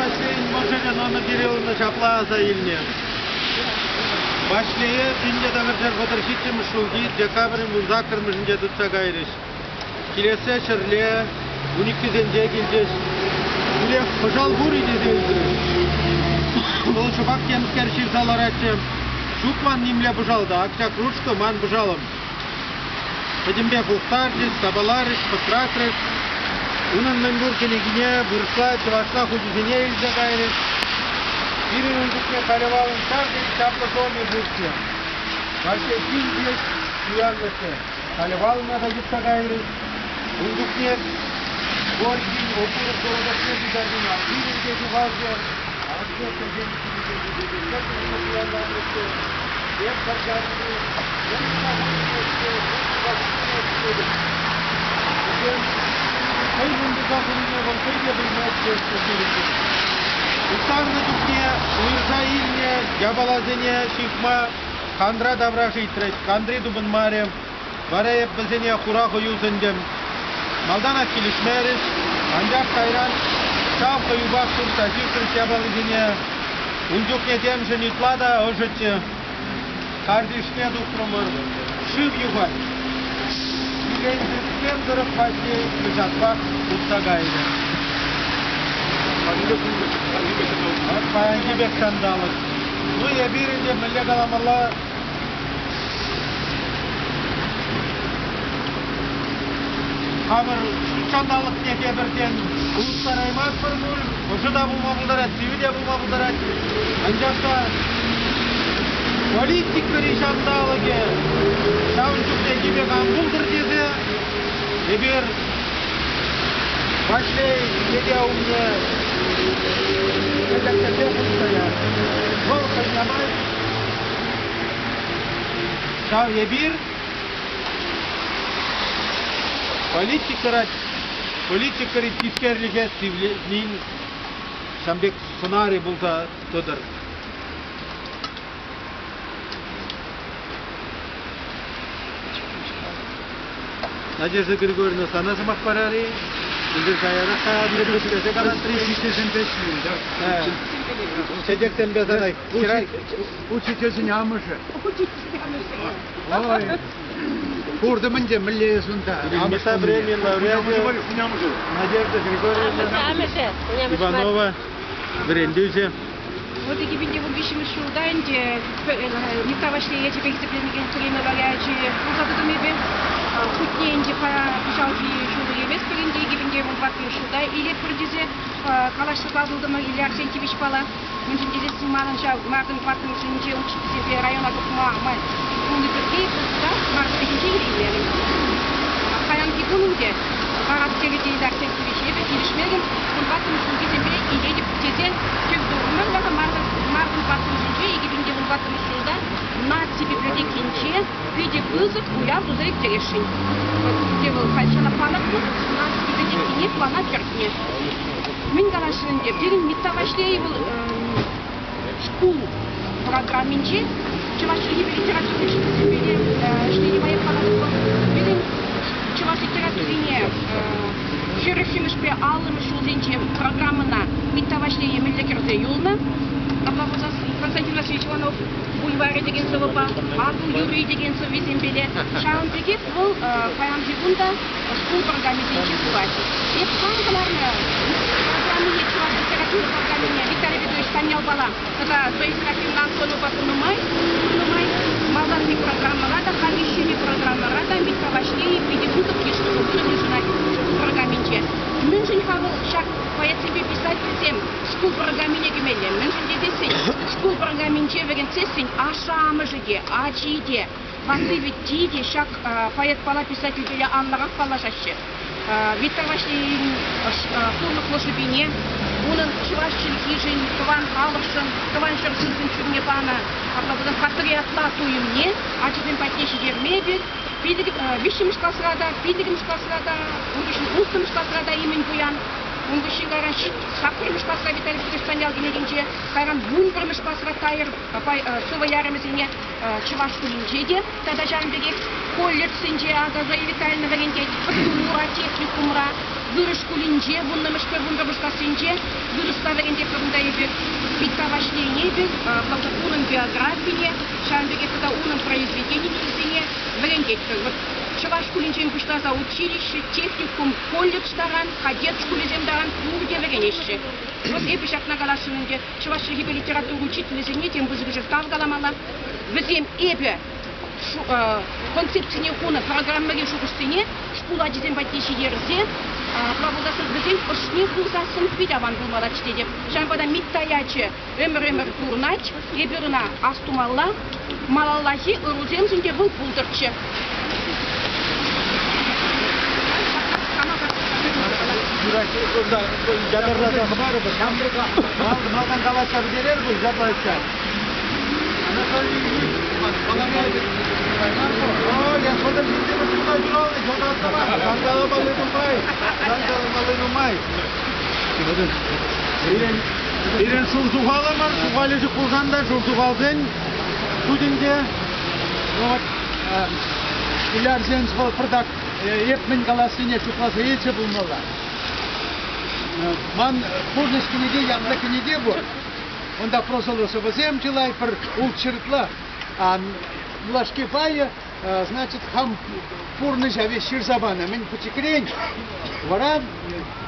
Ваҫлейӗн мӑшӑрӗ Нонна Кирилловна ҫапла аса илнӗ. Ваҫлее 1937 ҫулхи декабрӗн 18-мӗшӗнче тытса кайрӗҫ. Килессе ҫӗрле униккисенче килчӗҫ. Тӳрех пӑшал пур-и тесе ыйтрӗҫ. Вӑл шӑпах темскер ҫырса ларатчӗ. Ҫук ман нимле пӑшал та, ак ҫак ручка ман пӑшалӑм. Пӗтӗмпех ухтарчӗҫ, сапаларӗҫ, пӑтратрӗҫ. Унӑн мӗнпур кӗнекине вырӑсла, чӑвашла хучӗсене илсе кайрӗҫ. Пирӗн ун чухне Халевалӑн ҫав тери чаплӑ томӗ пурччӗ. Ваҫлей тин ҫеҫ туяннӑччӗ. Халевалӑна та йӑтса кайрӗҫ. Ун чухне Горький Окуров городокне пытарнине пирӗн те ҫухалчӗ. Пуҫтарнӑ чухне уйӑрса илнӗ япаласене ҫыхма кантра тавраш ыйтрӗҫ, кантри тупӑнмарӗ. Вара эп вӗсене хура хӑю сӗнтӗм. Малтанах килӗшмерӗҫ, анчах кайран ҫав хӑюпах туртса ҫыхрӗҫ япалисене. Ун чухне темшӗн ытла та ӑшӑччӗ. Картишне тухрӑмӑр, шыв юхать. Кӳренчӗксем тӑрӑх Ваҫлей кӑҫатпах утса кайрӗ. Паянхи пек ҫанталӑк. Ну, эпир ӗнтӗ мӗнле каламалла, Хамӑр ҫутҫанталӑкне тепӗртен улӑштараймастпӑр пуль, ӑшӑ та пулма пултарать, сивӗ те пулма пултарать. Анчах та политикӑри ҫанталӑкӗ ҫавӑн чухнехи пек ан пултӑр тесе эпир Ваҫлей тете умне чечексемпе хутса янӑ. Вӑл хӑйне май Ҫав эпир политикӑра политикӑри тискерлӗхе сивленин ҫавӑн пек сӑнарӗ пулса тӑтӑр. Надежда Григорьевна, сана сӑмах парар-и? Эсир каярах тесе калаҫрӗ. Учительсемпе ӗҫлен, да? Чечексемпе сана Учительсен амӑшӗ. Ой, куртӑм ӗнтӗ, мӗнле эс унта. Миша премийӗн лауреачӗ Надежда Григорьевна Иванова вӗрентӳҫӗ. Вот 2013 ҫулта ӗнтӗ Митта Ваҫлей ячӗпе хисепленекен премия лауреачӗ пулса тӑтӑм эпӗ. Хутне ӗнтӗ кӑҫалхи ҫул илместпӗр ӗнтӗ, 2014 ҫулта илетпӗр тесе калаҫса татӑлтӑмӑр Илья Арсентьевичпала. Мӗншӗн тесессӗн манӑн ҫав мартӑн тӑваттӑмӗшӗнче учительсемпе района тухма май пулнӑ пирки март уйӑхӗнче илеймерӗм. Паянхи кун ӗнтӗ парас терӗ те Илья Арсентьевич, эпӗ килӗшмерӗм, тӑваттӑмӗш ҫулхисемпе илетӗп тесе тӗв турӑмӑр вара мартӑн тӑваттӑмӗшӗнче 2014 ҫулта наци библиотекинче питӗ пысӑк уяв туса ирттересшӗн. Те вӑл халь ҫана палӑртнӑ, наци библиотекине плана кӗртнӗ. Мӗн каласшӑн ӗнтӗ, пирӗн Митта Ваҫлейӗ вӑл шкул программинче чӑваш чӗлхипе литература учительсемпе те ӗҫлени май калатӑп. Пирӗн чӑваш литературине хӗрӗхмӗшпе аллӑмӗш ҫулсенче программӑна Митта Ваҫлейӗ мӗнле кӗрсе юлнӑ. Апла пулсан Константин Васильевич Иванов Бульварӗ текен сӑвӑпа, Атӑл юрри текен сӑввисемпеле. Ҫавӑн пекех вӑл паянхи кун та шкул программисенче пулать. Эп хам кӑларнӑ программине, чӑваш литература программине Виталий Петрович Станьялпала тата Зоя Серафимовна Антонова тунӑ май, тунӑ май малтанхи программӑра та, хальхи ҫӗнӗ программӑра та Митта Ваҫлейӗ питӗ пысӑк йыш вырӑн йышӑнать шкул программинче. Мӗншӗн-ха вӑл ҫак поэтсемпе писательсем шкул программине кӗмелле? Мӗншӗн тесессӗн шкул программинче вӗрентсессӗн ашшӗ-амӑшӗ те, ачи те, Ватти-вӗтти те ҫак поэтпала писательпеле анлӑрах паллашаҫҫӗ. Витта Ваҫлейӗн хурлӑхлӑ шӑпине, унӑн чӑваш чӗлхишӗн, тӑван халӑхшӑн, тӑван ҫӗршывшӑн чунне панӑ апла пулсан патриотла туйӑмне ачасем патне ҫитерме эпир виҫҫӗмӗш класра та, пиллӗкмӗш класра та, ун хыҫҫӑн улттӑмӗш класра та имӗн пуян. Ун хыҫҫӑн кайран саккӑрмӗш класра Виталий Петрович Станьял кӗнекинче, кайран 11-мӗш класра Тайӑр сӑвӑ ярӑмӗсене чӑваш шкулӗнче те тата ҫавӑн пекех колледжсенче акӑ Зоя Витальевна вӗрентет, ПТУра, техникумра, вырӑс шкулӗнче, вуннӑмӗшпе вунпӗрмӗш классенче вырӑсла вӗрентетпӗр унта эпир. Митта Ваҫлейне эпир унӑн биографине, ҫавӑн пекех тата унӑн произведенийӗсене вӗрентетпӗр. Вот чӑваш шкулӗнчен пуҫласа училище, техникум, колледж таран, кадет шкулӗсем таран пурте вӗренеҫҫӗ. Вот эпӗ ҫакна каласшӑн ӗнтӗ, чӑваш чӗлхипе литература учителӗсене тем пысӑкӑшӗ тав каламалла. Вӗсем эпӗ концепцине хунӑ программӑри шухӑшсене шкул ачисем патне ҫитерсе пулсассӑн вӗсен ӑшне хывсассӑн пит аван пулмаллаччӗ тетӗп. Ҫавӑнпа та Митта ячӗ ӗмӗр-ӗмӗр пурӑнать, эпир ӑна астумалла, малаллахи ӑрусемшӗн те вӑл пултӑрччӗ. Юрать, ятарласа хӑварӑпӑр. Малтан калаҫса пӗтерер пуль, ҫапла ыйтса. Анатолий Ильич, Сан каламалли нумай. Пирӗн шур сухалӑмӑр, сухалӗ ҫук пулсан та шур сухалсен шутӗнче. Вот, Ильярсен вӑл пӑртак эп мӗн калассине шутласа илчӗ пулмалла. Ман пурнӑҫ кӗнеки ятлӑ кӗнеке пур. Унта прозӑллӑ сӑвӑсем чылай, пӗр ултҫӗр ытла. Юлашки пайӗ, значит, хам пурнӑҫа веҫ ҫырса панӑ. Мӗн пӗчӗкрен вара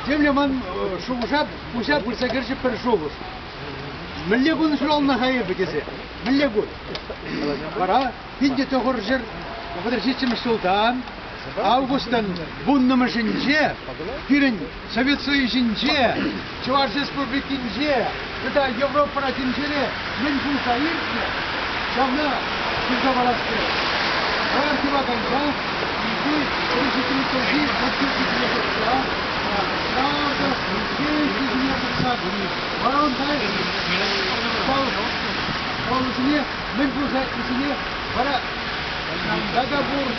темле ман шухӑша пуҫа пырса кӗрчӗ пӗр шухӑш. Мӗнле кун ҫуралнӑ-ха эпӗ тесе. Мӗнле кун? Вара 1937 ҫултан августӑн вуннӑмӗшӗнче пирӗн Совет Союзӗнче, Чӑваш Республикинче тата Европӑра тӗнчере мӗн пулса иртнӗ, ҫавна ҫырса парас терӗм. Паянхи кайса килти ҫул отчетникне пӑхса, правда, пенсисене пӑхса, вара паллӑсене мӗн пулса иртнине вара ҫавӑнта та пур.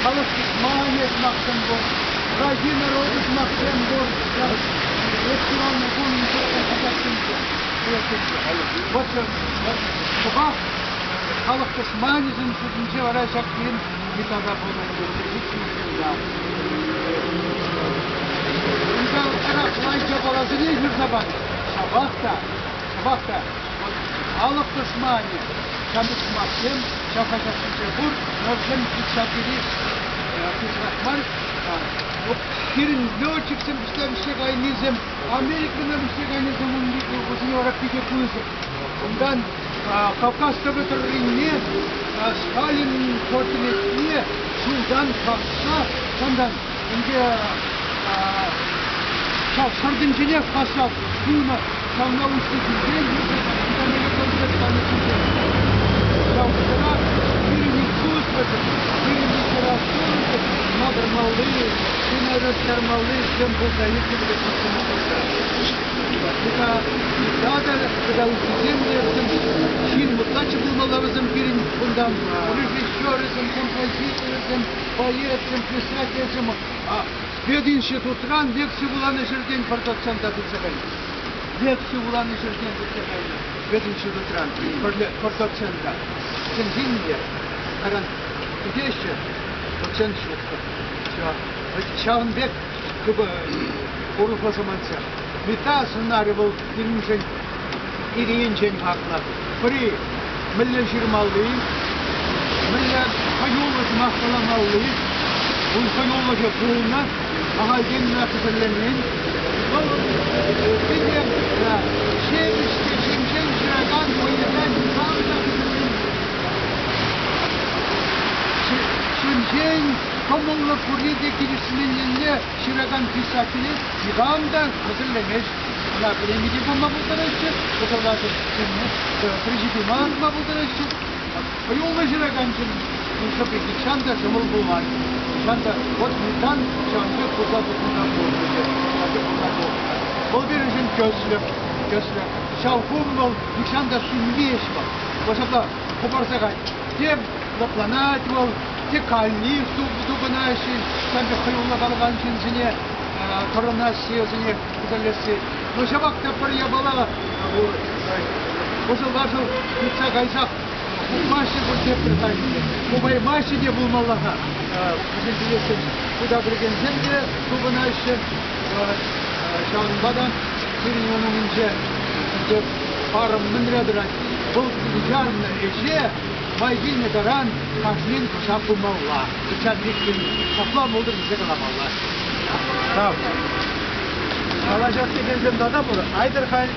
Халӑх тӑшманӗ сӑмахсем пур, враги народа сӑмахсем пур. Эп ҫуралнӑ кун Вот шӑпах халӑх тӑшманӗсен шутӗнче вара ҫак пирӗн Митата пулнӑ ҫулта. Унта ытларах лайӑх япаласене ҫырса панӑ. Ҫапах та, ҫапах та вот халӑх тӑшманӗ ҫамрӑк сӑмахсем ҫав хаҫатсенче пур, но вӗсем ҫав тери пысӑках мар. Пирӗн летчиксем вӗҫсе вӗҫсе кайнисем, Америкӑна вӗҫсе кайнисем ун вӗсене вара питӗ пысӑк. Унтан Кавказ тӑвӗ тӑррине Сталин портретне ҫултан касса унтан ӗнтӗ ҫав сӑртӗнченех касса хунӑ ҫавна уҫнӑ ҫынсем ҫав вӑхӑтра пирӗн искусствӑшӑн, пирӗн литературӑшӑн макӑрмалли, чуна ыраттармалли ӗҫсем пулса иртнӗ Тата тата ыттисем те вӗсем ҫын ытлаччӗ пулмалла вӗсем пирӗн кунтан режиссерӗсем, композиторӗсем, поэтсем, писательсем. Пединститутран лекци вуланӑ ҫӗртен пӗр доцента тытса кайнӑ. Лекци вуланӑ ҫӗртен тытса кайнӑ пединститутран пӗр доцента. Сенсен те кайран кӗтеҫҫӗ, доцент ҫук. Ҫавӑн пек урӑхла самантсем. Митта сӑнарӗ вӑл пирӗншӗн икӗ енчен хаклӑ. Пӗри мӗнле ҫырмалли, мӗнле хӑюллӑ сӑмах каламалли, ун хӑюлӑхӗ пулнӑ, ахальтен ӑна хӗсӗрлемен. Вӑл питӗ ҫепӗҫ те ҫемҫен ҫыракан поэта никам та хӗсӗрлемен. Ҫемҫен кӑмӑллӑ пурне те килӗшменнинне ҫыракан писателе никам та хӗсӗрлемест. Ӑна пӗреми те пулма пултараҫҫӗ, кӑсӑрлатӑп президиума лартма пултараҫҫӗ. Хӑюллӑ ҫыраканшӑн шӑпи нихҫан та ҫӑмӑл пулман. Нихҫан та вот малтан ҫавӑн пек пулса тухнӑ пулнӑ. Вӑл пирӗншӗн тӗслӗх, тӗслӗх. Ҫав кун вӑл нихҫан та сӳнмест вӑл. Вӑл ҫапла хӑпарса каять. Те лӑпланать вӑл, те каллех тупӑнаҫҫӗ ҫав пек хӑюллӑ калакан ҫынсене. тӑрӑнасси, вӗсене хӗсӗрлесси. Но ҫапах та пӗр япала вӑшӑл-вашӑл тытса кайсах хупмаҫҫӗ пуль тепӗр тайнине. Хупаймаҫҫӗ те пулмалла-ха. Вӗсен пилесен хута кӗрекенсем те тупӑнаҫҫӗ. Ҫавӑнпа та сирӗн ун умӗнче ӗнтӗ парӑм мӗнре тӑрать? Вӑл пуҫарнӑ ӗҫе май килнӗ таран кашнин туса пымалла. Ҫав пек ҫапла пултӑр тесе каламалла. Тав. Калаҫас текенсем тата пур. Айтӑр халь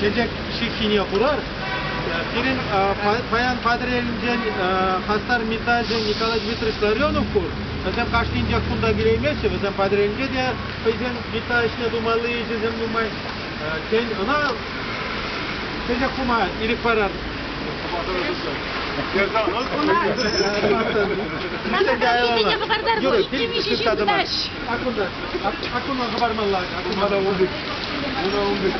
чечек ҫыххине хурар. Пирӗн паян Патӑрьелӗнчен хастар Митаҫӑ Николай Дмитриевич Ларионов пур. Вӗсем кашнинчех кунта килеймеҫҫӗ. Вӗсем Патӑрьелӗнче те хӑйсен Митта ӗҫне тумалли ӗҫӗсем нумай. Тен, ӑна чечек хума ирӗк парар. Акуна хӑвармалла. Акуна ун пек. Уна ун пек.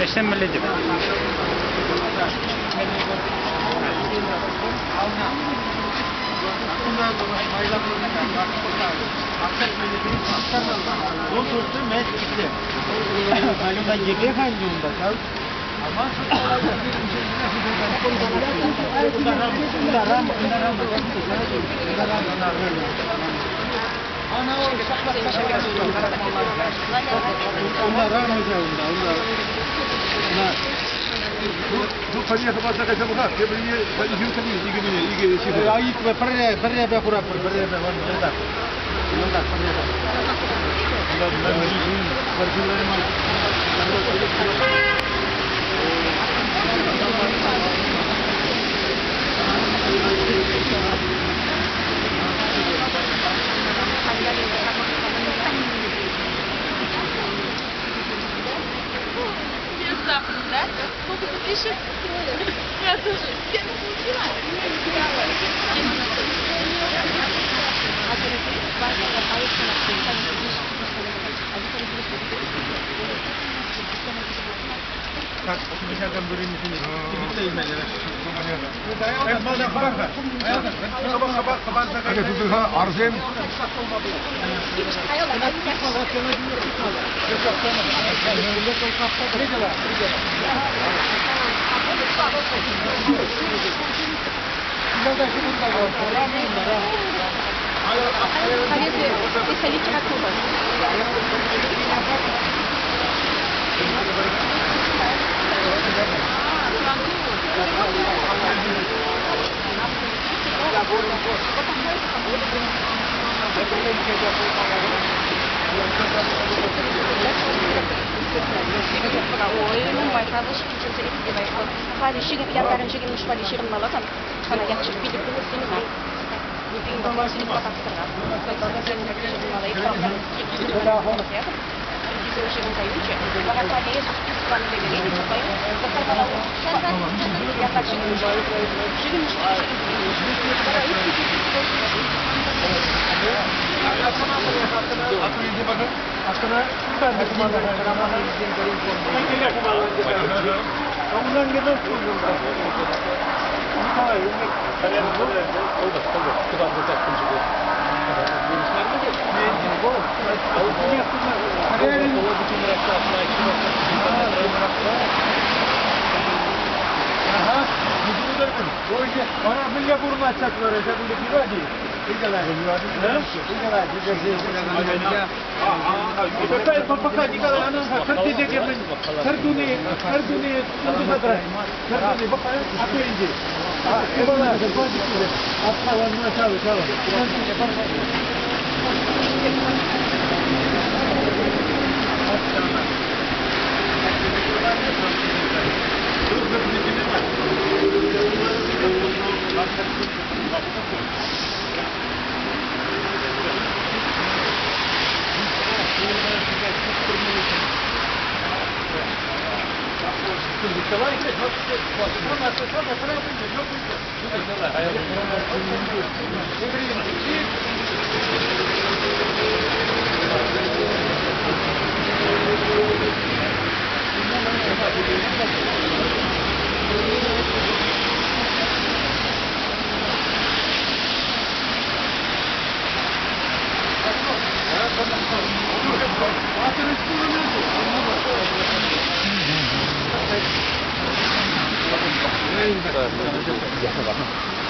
Ӗҫсем мӗнле теп? Пӗрре хуратпӑр, пӗрре йӑлтах. Йӑлтах, Внезапно, да? Сколько ты пишешь? Я тоже. Я не получила. Так, ҫакӑн вырӑнӗсене тивӗҫсе илмелле. Арсем. Это литература. Вара мӗнле пурӑнать ҫак вара, ҫакӑн пек юрать-и? Пока, Николай, она кӗртсе кӗртуни, кӗртуни, кӗртуни, а то иди.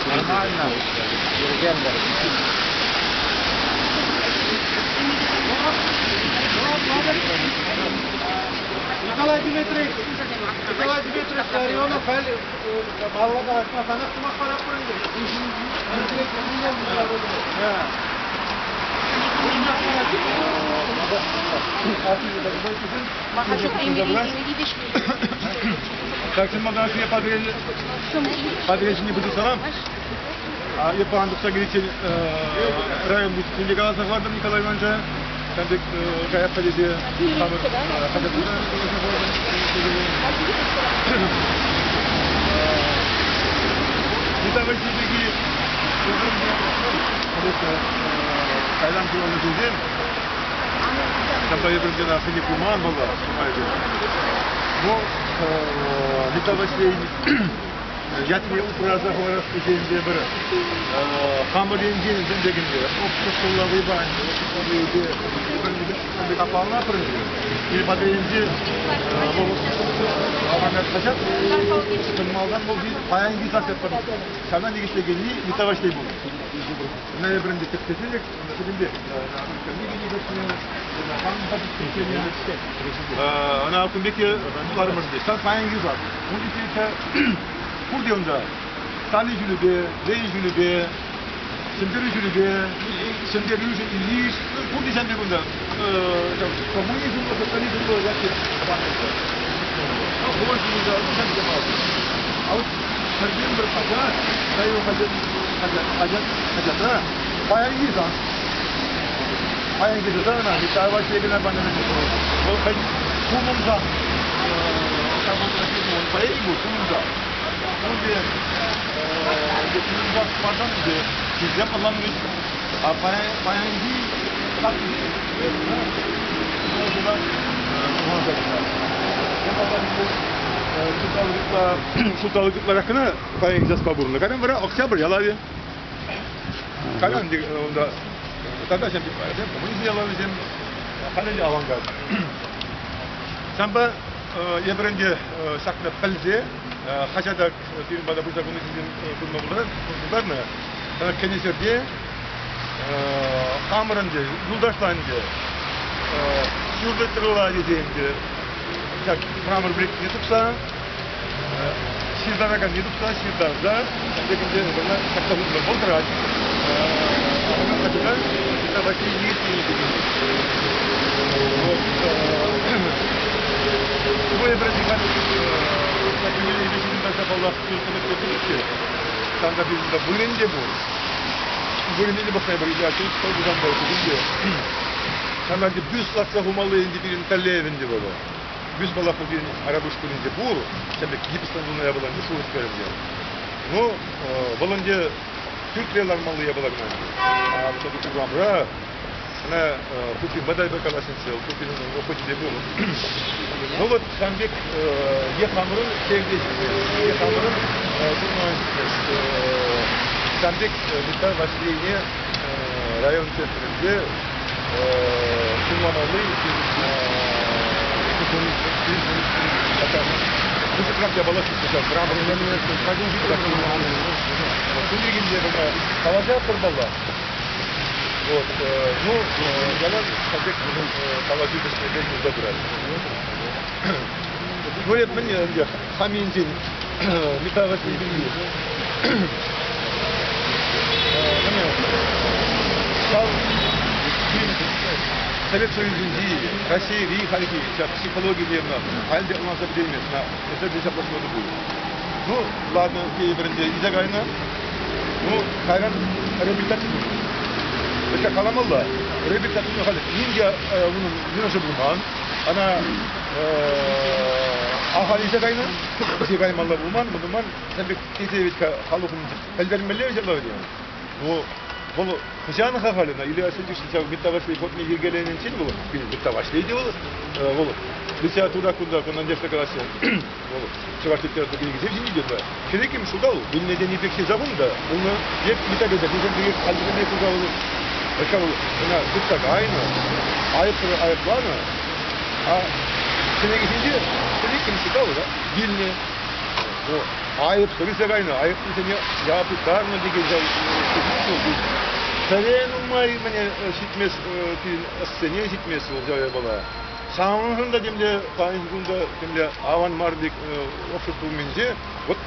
Нормально. Николай Дмитриевич, Николай Дмитриевич Ларионов халь малла калаҫма санах сӑмах паратпӑр ӗнтӗ. Так, чӑн малтанах сире Патӑрьел Патӑрьел ҫине пысӑк салам. Эп пахан тухса киличчен район пуҫлӑхне каласа хӑвартӑм Николай Ивановича. Ҫавӑн пек каятпа тесе хамӑр Николай пирки кайран ҫуралнӑ ҫулсем ҫапла эпир ӑна хӑйне курман паллах, Но Николай Васильевич ятне упраса хӑварас тесен те пӗр хамӑр енчен ӗнтӗ обществӑлла вӑйпа обществӑлла вӑйпе аппаланатпӑр ӗнтӗ. Пирӗн Патӑрьелӗнче вӑл Авангард хаҫат чӑн малтан вӑл паянхи сас ятпа ҫавна никӗслекенни Митта Ваҫлей пулнӑ. Ӑна эпир ӗнтӗ тӗпчесен пӗтӗмпех Ӑна кун пек тутармӑш те. Ҫав паянхи сас. Ун чухне пурте унта Сани ҫулӗпе, Лей ҫулӗпе, Ҫӗнтерӳ ҫулӗпе, Ҫӗнтерӳшӗн Ильич, пурте ҫав пек унта. Коммунизмлӑ, социализмлӑ ятсем панӑ. Колхоз ҫулӗ, ҫав пек А вот пӗртен-пӗр хаҫат, район хаҫат, хаҫат, хаҫатра паянхи сас. Паянхи саса ӑна Михаил Васильевна панӑ. Вӑл хӑй кумӑнса поэзи пур, кумӑнса. Унти кумӑнса парсан ӗнтӗ ҫынсем ӑнланмӗҫ. А паянхи Ҫулталӑк ытларах кӑна паянхи саспа пурӑннӑ. Кайран вара Октябрь ялавӗ. Кайран унта тата ҫав коммунизм ялавӗсем халӗ те авангард. Ҫавӑнпа эпир ӗнтӗ ҫакна пӗлсе хаҫата сирӗн пата пырса курни ҫинчен курма пултарнӑ. Кӗнӗ ҫӗрте хамӑр ӗнтӗ, юлташла ӗнтӗ, ҫур литрлӑ тесе ӗнтӗ ҫак мрамор плитине тупса, ҫыртараканне тупса, ҫыртарса, ӗнтӗ ӑна ҫакса хутӑмӑр. Вӑл тӑрать. Хаҫата Василий Никитин текен. Вот. Ну, эпир паллах, Там написано вырӑн те пур. Вырӑнне те пӑхса эпир илсе тусан та те. Там ӗнтӗ бюст лартса хумалли ӗнтӗ пирӗн тӗллев ӗнтӗ вӑл. Бюст паллах пирӗн Арапуҫ шкулӗнче пур. Ҫав пек гипстан тунӑ япала ӗнтӗ шурӑскер ӗнтӗ. Ну, вӑл ӗнтӗ пӳртре лармалли япала кӑна ӗнтӗ. А вот этот урамра ӑна Путинпа та эпир калаҫнӑччӗ, Путин опычӗ пур. Ну вот ҫавӑн пек е хамӑрӑн хевте ҫитмест, е хамӑрӑн пурӑнма ҫитмест. Ҫавӑн пек Михаил Васильевне район центрӗнче сумламалли пысӑкрах япала ҫитнӗ ҫав Кун пирки калаҫатпӑр паллах. Вот, ну, ялан ҫав пек калаҫу вӗҫнелле юлса пырать. Ну, эп мӗн ӗнтӗ хам енчен Михаил Васильевич ҫав Совет Союзӗнчи, Раҫҫейри хальхи ҫак психологине халь те ӑнланса пӗтермест. Эсир те ҫапла шутланӑ пуль. Ну, ладно, тейӗпӗр ӗнтӗ, илсе кайнӑ. Ну, кайран реабилитаци тунӑ. Вӗт каламалла, реабилитаци тунӑ халь ним те унӑн йӑнӑшӗ пулман. Ӑна ахаль илсе кайнӑ, илсе каймалла пулман, мӑнуман, сан пек тесе вӗт халӑх умӗнче пӗлтермелле ҫапла вӗт. Ну, вӑл хӑҫан-ха халь ӑна Илья Васильевич ҫав Митта Ваҫлей фондне йӗркеленинчен вӑл, Митта Ваҫлей те вӑл, вӑл литература кунта Надежда калаҫҫӗ. Вӑл чӑваш литература кӗнекисем ҫинче те Хӗлеким шутал вилнӗ тени пек ҫырса хунӑ та, унӑн е Митта Петӗр пекех хальхи пек туса вӑл. Ҫав ӑна тытса кайнӑ, айӑпсӑр айӑпланӑ, а кӗнекесенче кӗнекесенче калӑ, вилнӗ. Ну, айӑпсӑр илсе кайнӑ, айӑплисене явап тыттарнӑ текен ҫав Пӗре нумай мӗне ҫитмест, пирӗн ӑссене ҫитмест вӑл ҫав япала. Ҫавӑншӑн та темле паянхи кун та темле аван мар пек общество умӗнче вот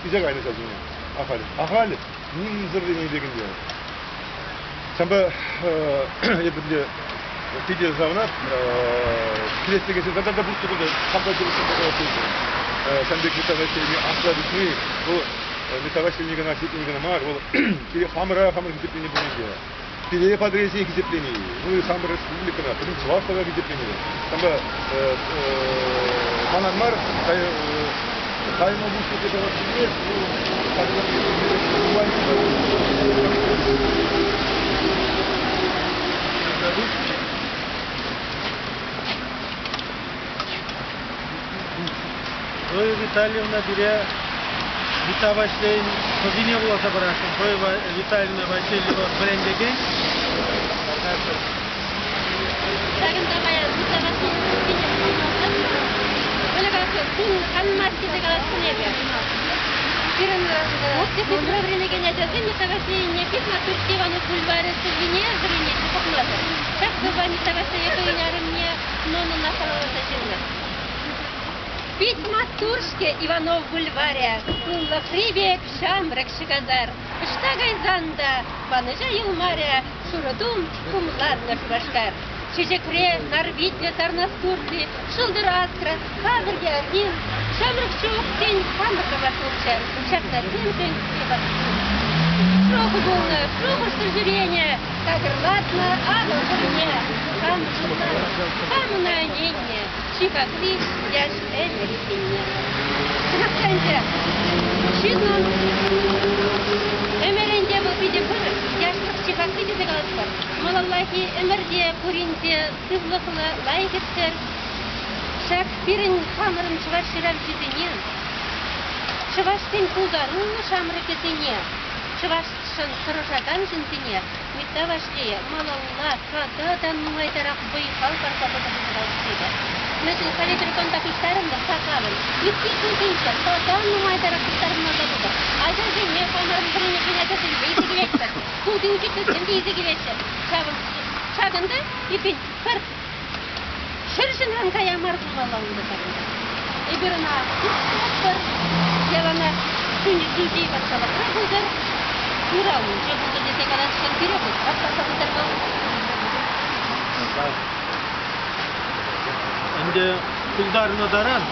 илсе кайнӑ ҫавсене. Ахаль, ахаль нимсӗр тенӗ пек ӗнтӗ. Ҫавӑнпа эпӗ те питӗ савӑнап. Килес текенсем тата та пурччӗ кунта хампа килӗшсен Ҫавӑн пек Митта Васильевне асра тытни, вӑл Митта Васильевне кӑна хисеплени кӑна мар, вӑл пире хамӑра хамӑр хисеплени пулин те, пире Патӑрьелсене хисеплени, ну и хамӑр республикӑна, пӗтӗм чӑвашлӑха хисеплени. Ҫавӑнпа манан мар, Тайма пуҫлӑхӗ тӑвассине нумай Зоя Витальевна пире Вита Ваҫлейӗн сӑввине вуласа парасшӑн. Зоя Витальевна Васильева вӗрентекен. Ҫакӑнта паян Вита Ваҫлейӗн сӑввине вуласа кун канмасть тесе каласшӑн эпӗ. Пирӗн техникумра вӗренекен ачасем Митта Ваҫлейӗнне пит маттур-ҫке Иванов бульварӗ сӑввине вӗренеҫҫӗ пӑхмасӑр. Ҫак сӑвва Митта Ваҫлейӗ хӑйӗн арӑмне Нонӑна халалласа ҫырнӑ. Пит маттур-ҫке Иванов бульварӗ, Пыллӑхри пек ҫамрӑк ҫӑкасар. Ӑҫта кайсан та манӑҫа юлмарӗ Шурӑ тум тумланнӑ Шупашкар. Чечекре нарвитлӗ сарнас турти, Шӑлтӑр асра хатӗр те арҫын. Ҫамрӑк чух, тен, хамӑр кӑвак пулчӗ, Ҫакна темшӗн эпӗ Шухӑ пулнӑ, шухӑшсӑр ҫӳренӗ, Такӑрлатнӑ Атӑл хӗрне. Кам шутланӑ, кам ӑна ӗненнӗ, Чи хакли яш ӗмӗр иккенне. Чӑнах та ӗнтӗ, ҫыннӑн ӗмӗрӗнче вӑл питӗ пысӑк, яшлӑх чи хакли тесе калатпӑр. Малаллахи ӗмӗрте пурин те сывлӑхлӑ, лайӑх ирттӗр. Ҫак пирӗн хамӑрӑн чӑваш ҫыравҫисене, чӑвашсен пултаруллӑ ҫамрӑкӗсене, чӑвашшӑн тӑрӑшакан ҫынсене Митта Ваҫлейӗ малалла тата та нумайтарах вӑй-хал парса пытӑр тесе калаҫнӑ. Мӗншӗн халӗ конта пуҫтарӑннӑ сахалӑн, ытти ҫулсенче тата нумайтарах пуҫтарӑнмалла пултӑр. Ачасене хамӑрӑн вӗренекен ачасемпе илсе килетпӗр. Шкулти учительсем те илсе килеҫҫӗ. Ҫавӑн ҫакӑнта эпир пӗр ҫӗр ҫынран кая мар пулмалла унта ҫакӑнта. Эпир ӑна пуҫтаратпӑр, яланах чунӗ ҫӳлти патшалӑхра пултӑр, ыралнинче пултӑр тесе каласшӑн пире пуҫрах парса пытӑр вӑл. Ӗнтӗ пултарнӑ таран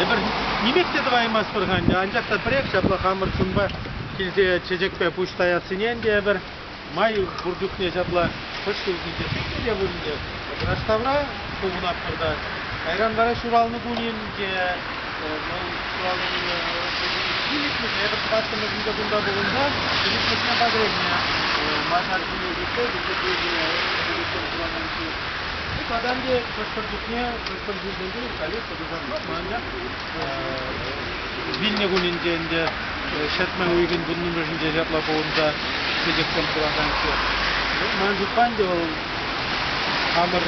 эпир нимех те тӑваймастпӑр-ха ӗнтӗ, анчах та пӗрех ҫапла хамӑр чунпа килсе чечекпе пуҫ таяссине ӗнтӗ эпир май пур чухне ҫапла хӑш ҫулхинче сикнӗ те вырӑнне Раштавра пухӑнатпӑр та кайран вара ҫуралнӑ кунӗнче вӑл ҫуралнӑ кунӗ пиллӗкмӗш эпӗ тӑваттӑмӗшӗнче кунта пухӑнса пиллӗкмӗшне Патӑрьелне масар ҫине ҫитсе тата ӗнтӗ хӑш-пӗр чухне хӑш-пӗр ҫулсенче халех тӑтӑшах мар, анчах вилнӗ кунӗнче ӗнтӗ ҫӗртме уйӑхӗн вуннӑмӗшӗнче ҫапла пухӑнса чечексем хураканччӗ. Ман шутпа ӗнтӗ вӑл хамӑр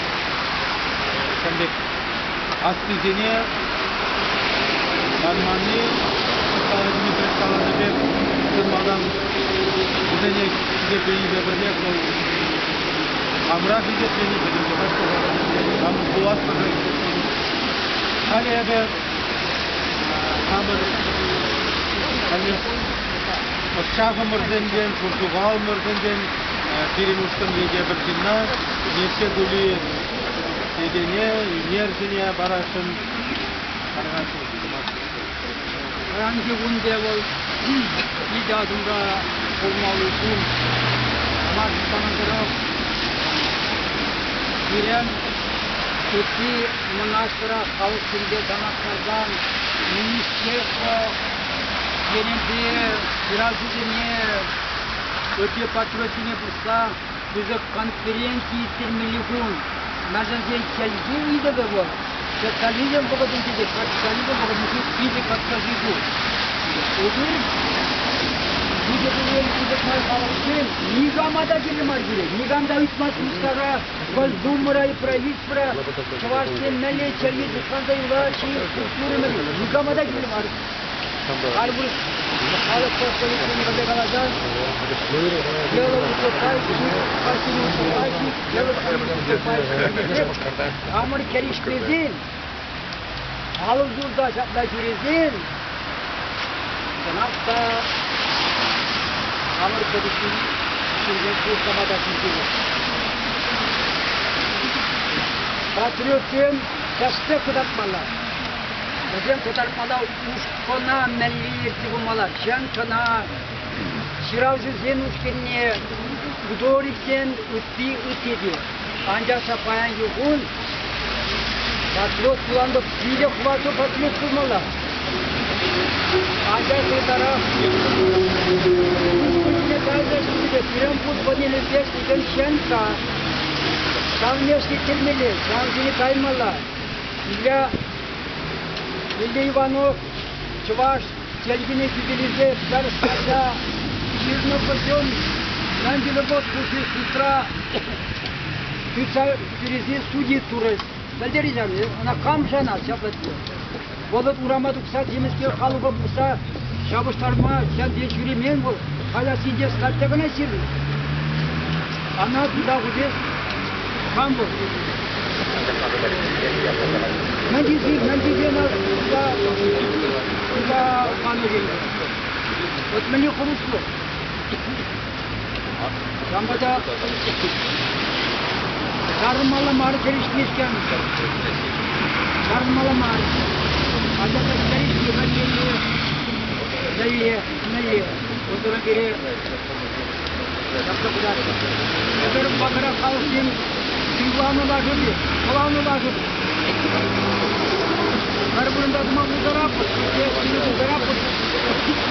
ҫавӑн пек аслисене манманни Светлана Дмитриевна каланӑ пек чӑн малтан вӗсене хисепленипе пӗрлех вӑл хамӑра хисеплени, пӗтӗм чӑваш хамӑр пуласлӑха хисеплени. Халӗ эпӗ хамӑр халех ӑсчахӑмӑрсенчен, шурсухалӑмӑрсенчен пирӗн ушкӑнри тепӗр ҫынна Нефте Тули тетене, ӳнерҫӗне парасшӑн тархасшӑн. Паянхи кун те вӑл питӗ асӑмра пулмалли кун. Ӑна шутланӑ пирӗн ытти мӑнаҫлӑрах халӑхсемпе танлаштарсан министерство енӗпе ҫыравҫӑсене, ытти патриотсене пухса пысӑк конференци ирттермелли кун. Мӗншӗн чӗлхе ыйтӑвӗ вӑл социализм вӑхӑтӗнче те капитализм вӑхӑтӗнче питӗ кӑткӑс ыйту. Эпир Питӗ пулин пысӑк мар халӑхсем никама та кирлӗ мар пире. Никам та ыйтмасть Мускавра, Госдумӑра и правительствӑра чӑвашсем мӗнле чӗлхе сыхланса юлать-ши, культура мӗнле. Никама та кирлӗ мар. Халь вырӑс халӑх посольствине пӗрле каласан, дело уступающих, уступающих, дело уступающих. Хамӑр кӗрешмесен, алӑ сулса ҫапла ҫӳресен, чӑнах та хамӑр кӗрешни ҫынсем пуҫлама та ҫитет. Патриотсем тӗслӗх кӑтартмалла. Вӗсем кӑтартмалла ушкӑна мӗнле ертсе пымалла, чӑн чӑна ҫыравҫӑсен ушкӑнне, художниксен ытти ытти те. Анчах та паянхи кун патриот пулан питӗ хӑватлӑ патриот пулмалла. Анчах ытларах ушкӑнне кайса ҫитнипе пирӗн пур панелӗпе ӗҫлекен ҫын-ха. Ҫавне ӗҫлеттермелле, ҫав ҫине каймалла. Илья Илья Иванов чӑваш чӗлхине хӳтӗлесе пӗр статья ҫырнӑ хыҫҫӑн Нандинопод хушши судра тытса ҫӳресе судит турӗҫ. Пӗлтерет ӑна кам шанать ҫапла тесе. Вӑл урама тухса темӗскер халӑха пухса ҫапӑҫтарма ҫав ҫӳремен вӑл. Халь синче статья кӑна ҫырнӑ. Ана туса хучӗ кам вӑл? Мӗн тесе, мӗн тесе ӑна туса, туса панӑ тенӗ. Вот мӗнле хӑрушлӑх. Ҫавӑнпа та чарӑнмалла мар кӗрешмешкӗн. Чарӑнмалла мар. Анчах та кӗрешни мӗнле, мӗнле, мӗнле. Унсӑрӑн пире ҫапса пыраҫҫӗ. Эпир вакӑра халӑхсем сывланӑ лашӑпи, кӑланӑ лашӑпи. Пӗр вырӑнта тӑма пултаратпӑр, ҫӳле пултаратпӑр,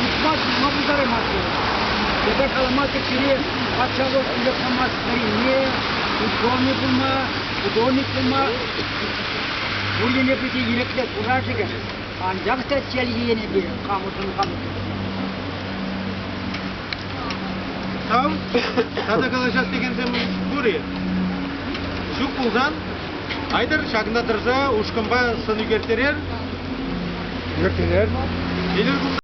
утма чупма пултараймастпӑр. Эпир каламастӑп пире патшалӑх илсе памасть вӗренме, ученый пулма, художник пулма. Пур енӗпе те ирӗклӗ курашӑкӗ. Анчах та чӗлхе енӗпе хамӑршӑн хамӑр. Тав, тата калаҫас текенсем пур-и? Ҫук пулсан, айтӑр ҫакӑнта тӑрса ушкӑнпа сӑн ӳкерттерер. Ӳкерттерер. Килӗр кунта.